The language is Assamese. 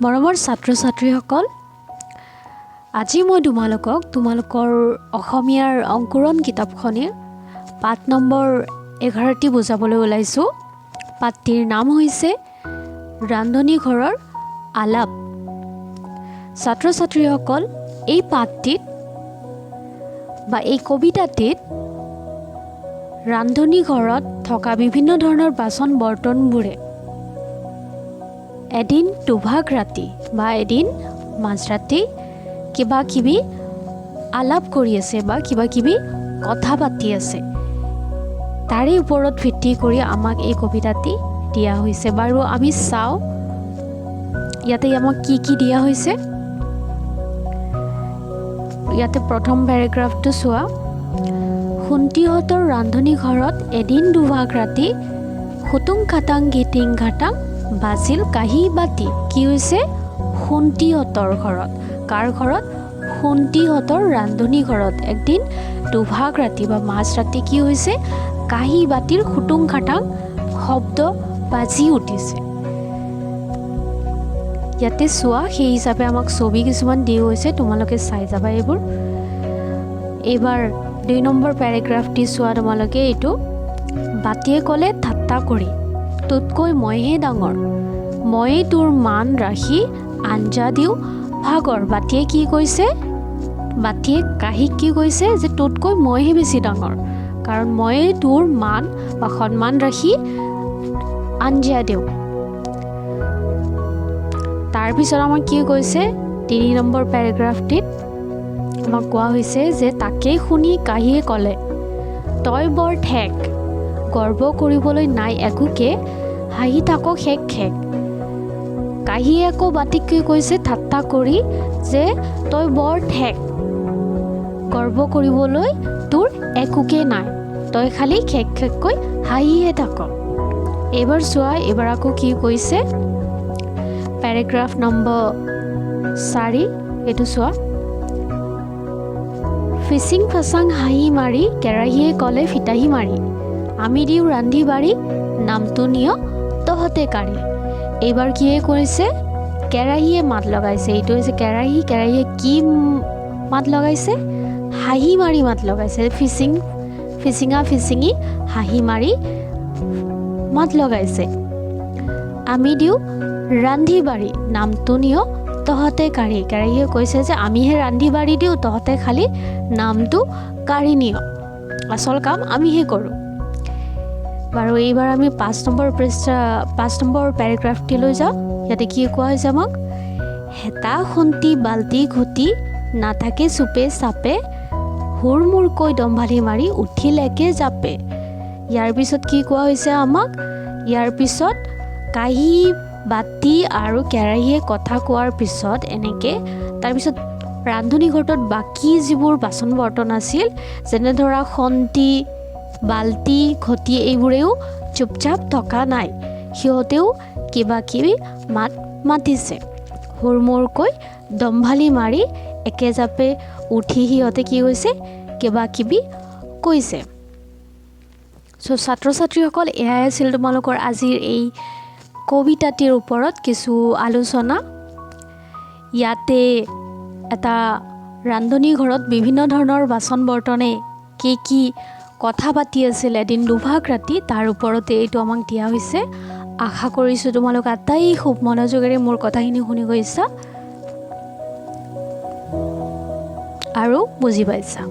মৰমৰ ছাত্ৰ ছাত্ৰীসকল, আজি মই তোমালোকক তোমালোকৰ অসমীয়াৰ অংকুৰণ কিতাপখনিৰ পাঠ নম্বৰ 11টি বুজাবলৈ ওলাইছোঁ। পাঠটিৰ নাম হৈছে ৰান্ধনী ঘৰৰ আলাপ। ছাত্ৰ ছাত্ৰীসকল, এই পাঠটিত বা এই কবিতাটিত ৰান্ধনী ঘৰত থকা বিভিন্ন ধৰণৰ বাচন বৰ্তনবোৰে এদিন দুভাগ ৰাতি বা এদিন মাজৰাতি কিবা কিবি আলাপ কৰি আছে বা কিবা কিবি কথা পাতি আছে, তাৰে ওপৰত ভিত্তি কৰি আমাক এই কবিতাটি দিয়া হৈছে। বাৰু আমি চাওঁ ইয়াতে আমাক কি কি দিয়া হৈছে। ইয়াতে প্ৰথম পেৰাগ্ৰাফটো চোৱা। সোণটিহঁতৰ ৰান্ধনী ঘৰত এদিন দুভাগ ৰাতি খুটুং খাটাং ঘিটিং ঘাটাং বাজিল কাঁহী বাতি। কি হৈছে? সোণটিহঁতৰ ঘৰত। কাৰ ঘৰত? সোণটিহঁতৰ ৰান্ধনী ঘৰত একদিন দুভাগ ৰাতি বা মাজ ৰাতি কি হৈছে? কাঁহী বাতিৰ খুটুং খাটাং শব্দ বাজি উঠিছে। ইয়াতে চোৱা, সেই হিচাপে আমাক ছবি কিছুমান দি হৈছে, তোমালোকে চাই যাবা এইবোৰ। এইবাৰ 2 নম্বৰ পেৰাগ্ৰাফটি চোৱা তোমালোকে। এইটো বাতিয়ে ক'লে ঠাট্টা কৰি, তোতকৈ মইহে ডাঙৰ, ময়েই তোৰ মান ৰাখি আঞ্জা দিওঁ ভাগৰ। বাতিয়ে কি কৈছে? বাতিয়ে কাঁহীক কি কৈছে যে তোতকৈ মইহে বেছি ডাঙৰ, কাৰণ ময়েই তোৰ মান বা সন্মান ৰাখি আঞ্জা দিওঁ। তাৰপিছত আমাক কি কৈছে? 3 নম্বৰ পেৰাগ্ৰাফটিত আমাক কোৱা হৈছে যে তাকেই শুনি কাঁহীয়ে ক'লে, তই বৰ ঠেক, গৰ্ব কৰিবলৈ নাই একোকে, হাঁহি থাক খেক খেক। কাঁহীয়ে আকৌ বাতিক কি কৈছে ঠাট্টা কৰি যে তই বৰ ঠেক, গৰ্ব কৰিবলৈ তোৰ একোকে নাই, তই খালি খেক খেককৈ হাঁহিহে থাক। এইবাৰ চোৱা, এইবাৰ আকৌ কি কৈছে? পেৰাগ্ৰাফ নম্বৰ 4, এইটো চোৱা। ফিচিং ফাচাং হাঁহি মাৰি কেৰাহীয়ে ক'লে ফিতাহী মাৰি, আমি দিওঁ ৰান্ধি বাঢ়ি, নামটো নিয় তহঁতে কাঢ়ি। এইবাৰ কিয়ে কৈছে? কেৰাহীয়ে মাত লগাইছে। এইটো হৈছে কেৰাহী। কেৰাহীয়ে কি মাত লগাইছে? হাঁহি মাৰি মাত লগাইছে। ফিচিং ফিচিঙা ফিচিঙি হাঁহি মাৰি মাত লগাইছে। আমি দিওঁ ৰান্ধি বাঢ়ি, নামটো নিয় তহঁতে কাঢ়ি। কেৰাহীয়ে কৈছে যে আমিহে ৰান্ধি বাঢ়ি দিওঁ, তহঁতে খালি নামটো কাঢ়ি নিয়, আচল কাম আমিহে কৰোঁ। বাৰু এইবাৰ আমি 5 নম্বৰ পৃষ্ঠা, 5 নম্বৰ পেৰাগ্ৰাফটিলৈ যাওঁ। ইয়াতে কি কোৱা হৈছে আমাক? হেতা খুন্তি বাল্টি ঘটি নাথাকে চুপে চাপে, হুৰমূৰকৈ দম্ভালি মাৰি উঠিল একে জাপে। ইয়াৰ পিছত কি কোৱা হৈছে আমাক? ইয়াৰ পিছত কাঁহী বাতি আৰু কেৰাহীয়ে কথা কোৱাৰ পিছত এনেকৈ তাৰপিছত ৰান্ধনী ঘৰটোত বাকী যিবোৰ বাচন বৰ্তন আছিল, যেনে ধৰা খন্তি, বাল্টি, ঘটি, এইবোৰেও চুপচাপ থকা নাই, সিহঁতেও কিবা কিবি মাত মাতিছে। হুৰমূৰকৈ দম্ভালি মাৰি একেজাপে উঠি সিহঁতে কি হৈছে? কিবা কিবি কৈছে। চ' ছাত্ৰ ছাত্ৰীসকল, এয়াই আছিল তোমালোকৰ আজিৰ এই কবিতাটিৰ ওপৰত কিছু আলোচনা। ইয়াতে এটা ৰান্ধনী ঘৰত বিভিন্ন ধৰণৰ বাচন বৰ্তনে কি কি কথা পাতি আছিল এদিন দুভাগ ৰাতি, তাৰ ওপৰতে এইটো আমাক দিয়া হৈছে। আশা কৰিছোঁ তোমালোক আটাই খুব মনোযোগেৰে মোৰ কথাখিনি শুনি গৈছা আৰু বুজি পাইছা।